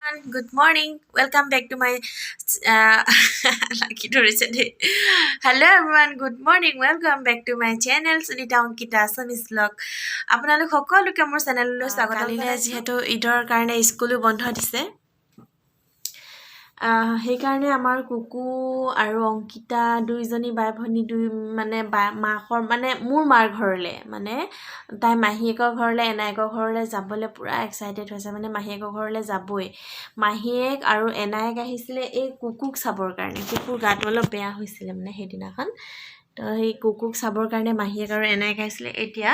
Good morning, welcome back to my লাগি ধৰিছে দেই। Hello everyone, good morning, welcome back to my channel Sunita Ankita Assamese blog. আপোনালোক সকলোকে মোৰ চেনেললৈ স্বাগতম। কালিলৈ যিহেতু ঈদৰ কাৰণে স্কুলো বন্ধ দিছে, সেইকাৰণে আমাৰ কুকু আৰু অংকিতা দুইজনী বাই ভনী দুই মানে বা মাকৰ মানে মোৰ মাৰ ঘৰলৈ, মানে তাই মাহীয়েকৰ ঘৰলৈ, এনায়েকৰ ঘৰলৈ যাবলৈ পূৰা এক্সাইটেড হৈছে। মানে মাহীয়েকৰ ঘৰলৈ যাবই। মাহীয়েক আৰু এনায়েক আহিছিলে এই কুকুক চাবৰ কাৰণে। কুকুৰ গাটো অলপ বেয়া হৈছিলে মানে সেইদিনাখন। তো সেই কুকুক চাবৰ কাৰণে মাহীয়েক আৰু এনায়েক আহিছিলে। এতিয়া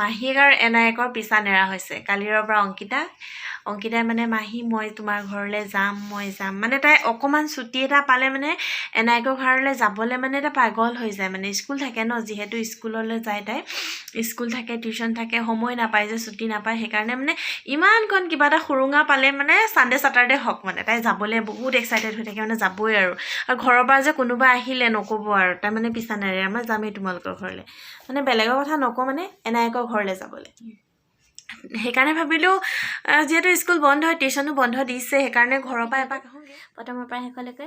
মাহীয়েক আৰু এনায়েকৰ পিছা নেৰা হৈছে কালিৰৰ পৰা অংকিতা। অংকিতাই মানে মাহী, মই তোমাৰ ঘৰলৈ যাম, মই যাম। মানে তাই অকণমান ছুটি এটা পালে মানে এনায়েকৰ ঘৰলৈ যাবলৈ মানে এটা পাগল হৈ যায়। মানে স্কুল থাকে ন, যিহেতু স্কুললৈ যায় তাই, স্কুল থাকে, টিউশ্যন থাকে, সময় নাপায় যে, ছুটি নাপায়। সেইকাৰণে মানে ইমানকণ কিবা এটা সুৰুঙা পালে, মানে ছানডে ছাটাৰডে হওক, মানে তাই যাবলৈ বহুত এক্সাইটেড হৈ থাকে, মানে যাবই আৰু। আৰু ঘৰৰ পৰা যে কোনোবা আহিলে নক'ব আৰু, তাই মানে পিছা নেৰে, মই যামেই তোমালোকৰ ঘৰলৈ। মানে বেলেগৰ কথা নকওঁ, মানে এনায়েকৰ ঘৰলৈ যাবলৈ। সেইকাৰণে ভাবিলোঁ, যিহেতু স্কুল বন্ধ হয়, টিউশ্যনো বন্ধ দিছে, সেইকাৰণে ঘৰৰ পৰা এপাক আহোঁগৈ। প্ৰথমৰ পৰা শেষলৈকে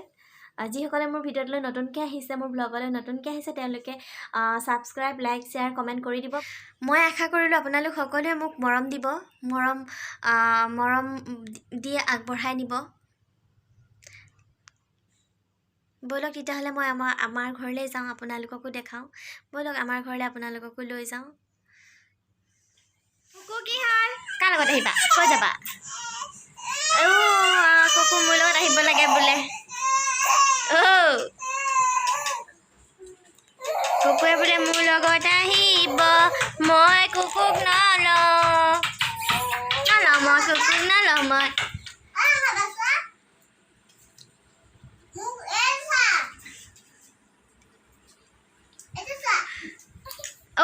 যিসকলে মোৰ ভিডিঅ'টোলৈ নতুনকৈ আহিছে, মোৰ ব্লগলৈ নতুনকৈ আহিছে, তেওঁলোকে ছাবস্ক্ৰাইব, লাইক, শ্বেয়াৰ, কমেণ্ট কৰি দিব। মই আশা কৰিলোঁ আপোনালোক সকলোৱে মোক মৰম দিব, মৰম দি আগবঢ়াই নিব। ব'লক তেতিয়াহ'লে মই আমাৰ ঘৰলৈ যাওঁ, আপোনালোককো দেখাওঁ। ব'লক, আমাৰ ঘৰলৈ আপোনালোককো লৈ যাওঁ। কুকু, কি হ'ল? কাৰ লগত আহিবা? কৈ যাবা? অ' কুকু মোৰ লগত আহিব লাগে বোলে। অ' কুকুৱে বোলে মোৰ লগত আহিব। মই কুকুক নলওঁ, নলওঁ মই কুকুক, নলওঁ মই।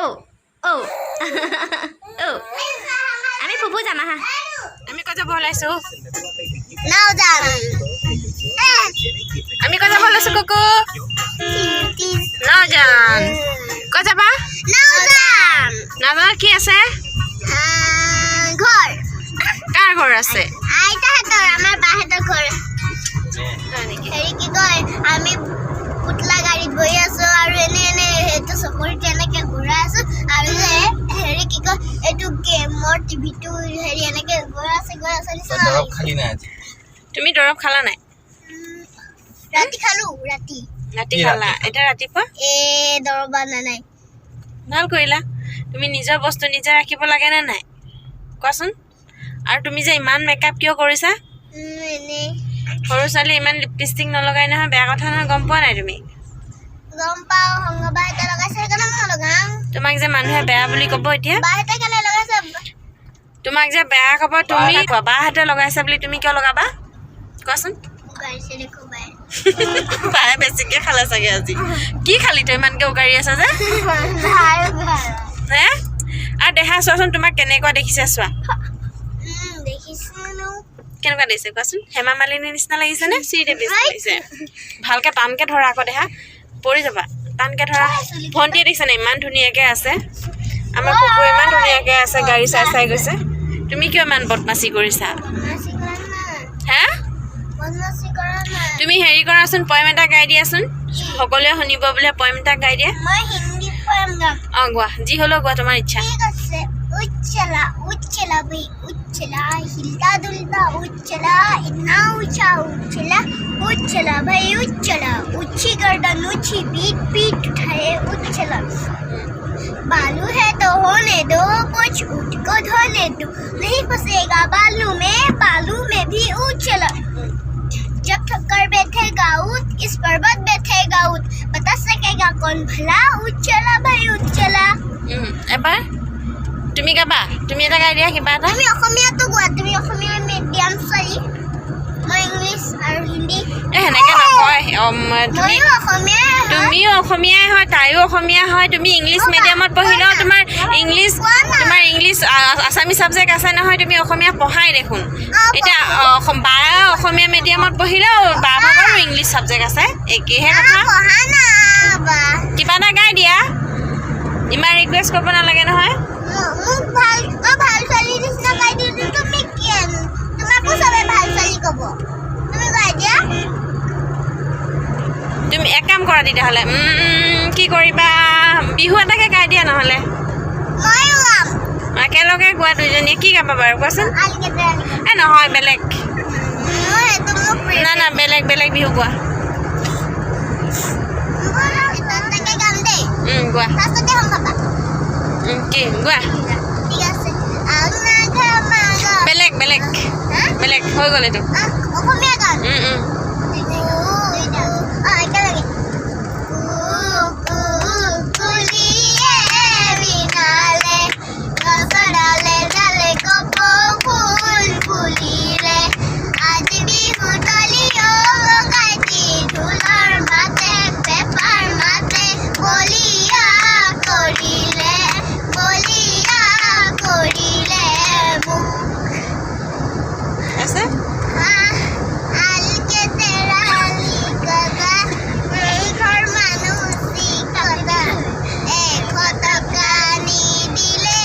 অ' অ' অ' আমি ফুফু যাম, আহা। আমি ক'ত যাব ওলাইছোঁ? নাওজান। আমি ক'ত যাব ওলাইছোঁ কুকু? নাওজান। ক'ত যাবা? নাওজান। নাওজানত কি আছে? ঘৰ। কাৰ ঘৰ আছে? আইতাহঁতৰ, আমাৰ বাহঁতৰ ঘৰ। হয় নেকি? হেৰি কি কয়, আমি পুতলা গাড়ীত বহি আছো আৰু এনে এনে সেইটো চকৰিত এনেকে ঘূৰাই আছো। আৰু যে হেৰি কি কয়, এইটো গেমৰ টিভিটো হেৰি এনেকে গৈ আছে, গৈ আছে নিচিনা দৰৱ লাগিছে। খালি নাই আজি? তুমি দৰৱ খালা নাই? ৰাতি খালো, ৰাতি। ৰাতি কি? খালা? ৰাতি? এতিয়া ৰাতিপুৱা? এ দৰৱ আনা নাই। ভাল কৰিলা। তুমি নিজৰ বস্তু নিজে ৰাখিব লাগে নে নাই কোৱাচোন? আৰু তুমি যে ইমান মেকআপ কিয় কৰিছা? এনেই। সৰু ছোৱালী ইমান লিপষ্টিক নলগাই নহয়, বেয়া কথা নহয়, গম পোৱা নাই তুমি? গম পাওঁ। সংগ বাহঁতে লগাইছে, সেইকাৰণে মই লগাম। তোমাক যে মানুহে বেয়া বুলি ক'ব এতিয়া। বাহঁতে কেলে লগাইছে? তোমাক যে বেয়া ক'ব। তুমি কোৱা, বাহঁতে লগাইছে বুলি তুমি কিয় লগাবা কোৱাচোন? উগাৰিছে দেখো বাই। বায়ে বেছিকে খালে চাগে আজি। কি খালি তই ইমানকে উগাৰি আছা যে? ভাল ভাল। হে, আৰু দেহা চোৱাচোন, তোমাক কেনেকুৱা দেখিছে চোৱা। দেখিছিলো। কেনেকুৱা দেখিছে কোৱাচোন? হেমা মালিনীৰ নিচিনা লাগিছে নে শ্ৰীদেৱী নিচিনা লাগিছে? ভালকে টানকে ধৰা আকৌ দেহা, পৰি যাবা। টানকে ধৰা। ভণ্টিয়ে দেখিছে নে ইমান ধুনীয়াকে আছে? আমাৰ কুকুৰ ইমান ধুনীয়াকে আছে, গাড়ী চাই চাই গৈছে। তুমি কিয় ইমান বদমাচি কৰিছা? বদমাচি কৰা নাই। হে? বদমাচি কৰা নাই। তুমি হেৰি কৰাচোন, পইম এটা গাই দিয়াচোন। সকলোৱে শুনিব বোলে, পইম এটা গাই দিয়া। মই হিন্দী পয়েম গাম। অঁ, গোৱা, যি হ'লেও গোৱা, তোমাৰ ইচ্ছা। ঠিক আছে। उछला उछला भाई उछला, हिलता दुलता उछला, इतना ऊंचा उछला, उछला भाई उछला, ऊंची गर्दन ऊंची पीठ, पीठ उठाए उछला। बालू है तो होने दो, कुछ ऊँट को धोने दो, नहीं फंसेगा बालू में, बालू में भी उछला। जब थक्कर बैठेगा ऊँट, इस पर्वत बैठेगा ऊँट, बता सकेगा कौन भला? उछला भाई उछला। এবাৰ তুমি গাবা, তুমি এটা গাই দিয়া কিবা এটা। তুমি অসমীয়াটো গোৱা, তুমি অসমীয়া মিডিয়াম ছোৱালী। মই ইংলিছ আৰু হিন্দী। এ সেনেকে নকয়। তুমি ময়ো অসমীয়াই হয়। তুমিও অসমীয়াই হয়, তাইও অসমীয়া হয়। তুমি ইংলিছ অ, বা, মিডিয়ামত পঢ়িলেও কোৱা না। তোমাৰ ইংলিছ কোৱা না। তোমাৰ ইংলিছ আছামী ছাবজেক্ট আছে নহয়, তুমি অসমীয়া পঢ়াই দেখোন। অ, এতিয়া পঢ়ো। বা অসমীয়া মিডিয়ামত পঢ়িলেও বা ভাগৰো ইংলিছ ছাবজেক্ট আছে, একেহে কথা। পঢ়া না বা। কিবা এটা গাই দিয়া, ইমান ৰিকুৱেষ্ট কৰিব নালাগে নহয়। মোক ভাল, মই ভাল ছোৱালীৰ নিচিনা গাই দিওঁ। তুমি কি, তোমাকো চবে ভাল ছোৱালী ক'ব। কৰা তেতিয়াহ'লে। কি কৰিবা? বিহু এটাকে গাই দিয়া নহ'লে। ময়ো গাম। একেলগে গোৱা দুইজনীয়ে। কি গাবা বাৰু, কোৱাচোন? আলিকেতে আলিকেতে। এ নহয়, বেলেগ। মই সেইটো মোৰ প্ৰিয়। না না, বেলেগ বেলেগ বিহু গোৱা। তাকে গাম দেই। গোৱা। ফাৰ্ষ্টতে গম পাবা। কি গোৱা? ঠিক আছে। আংনা ঘা। বেলেগ বেলেগ। হা? বেলেগ হৈ গ'ল এইটো। আহ, অসমীয়া গান। উম, উম। অ, একেলগে। কুলিয়ে বিনালে, গছৰ ডালে ডালে কপৌ ফুল ফুলিলে। আজি বিহু তলি কাটি, ঢোলৰ মাতে, পেঁপাৰ মাতে বলিয়া কৰিলে, বলিয়া কৰিলে মোক। আছে। আলকেতেৰালি গগা, এইঘৰ মানুহ চিকটা, 100 টকা নিদিলে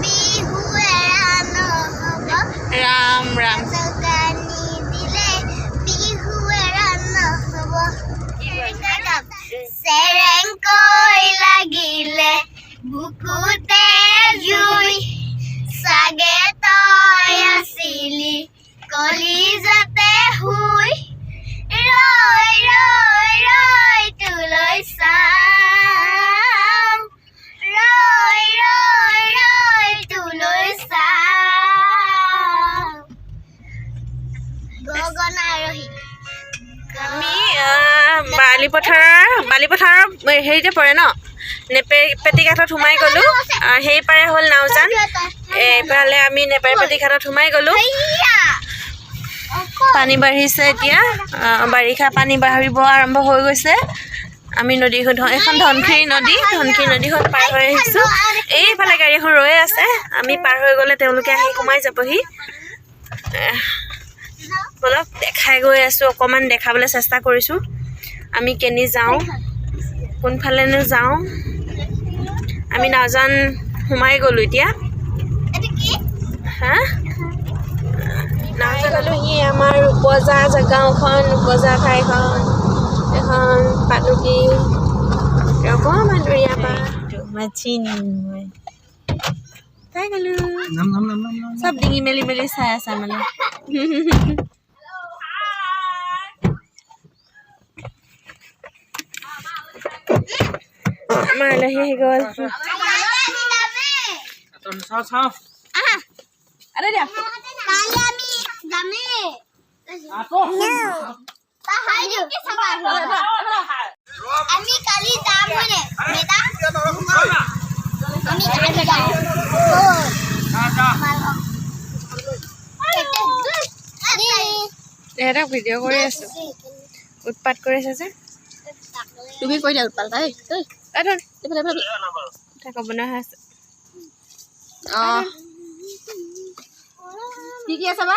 বিহু এৰা নহ'ব। ৰাম ৰাম। টকা নিদিলে বিহু এৰা নহ'ব। চেৰেংকৈ লাগিলে বুকুতে জুই, চাগে তই আছিলি কলিজাতে শুই। ৰৈ ৰৈ ৰৈ তোলৈ চাওঁ, ৰৈ ৰৈ ৰৈ তোলৈ চাওঁ। গগনা আৰোহী। আমি বালিপথাৰৰ হেৰিতে পৰে ন, নেপেটি ঘাটত সোমাই গ'লো। সেইপাৰে হ'ল নাওজান, এইফালে আমি নেপেটি ঘাটত সোমাই গ'লো। পানী বাঢ়িছে এতিয়া। বাৰিষা পানী বাঢ়িব আৰম্ভ হৈ গৈছে। আমি নদীখন, এখন ধনশিৰি নদী, ধনশিৰি নদীখন পাৰ হৈ আহিছোঁ। এইফালে গাড়ী এখন ৰৈ আছে। আমি পাৰ হৈ গ'লে তেওঁলোকে আহি সোমাই যাবহি। ব'লক, দেখাই গৈ আছোঁ, অকণমান দেখাবলৈ চেষ্টা কৰিছোঁ। আমি কেনি যাওঁ, কোনফালেনো যাওঁ। আমি নাওজান সোমাই গ'লোঁ এতিয়া। এইটো কি? হা, নাওজান পালোহি। আমাৰ উপজা গাঁওখন, উপজা ঠাইখন এখন পালুকি অকণমান দূৰ ইয়াৰ পৰা। পাই গ'লো। চব ডিঙি মেলি মেলি চাই আছে মানে। আমাৰ আলহী আহি গ'ল। চাওঁ। আৰে দিয়া। কালি আমি যামেই। আমি কালি যাম হয়নে বেটা? আমি কালি যাম। ইহঁতক ভিডিঅ' কৰি আছো, উৎপাত কৰি আছে যে। তুমি কৈ দিয়া উৎপাত তাই। ঐ ধৰ, তাই ক'ব নোৱাৰা হৈ আছে। অঁ, কি কি আছে বা?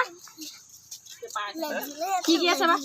কি কি আছে বা?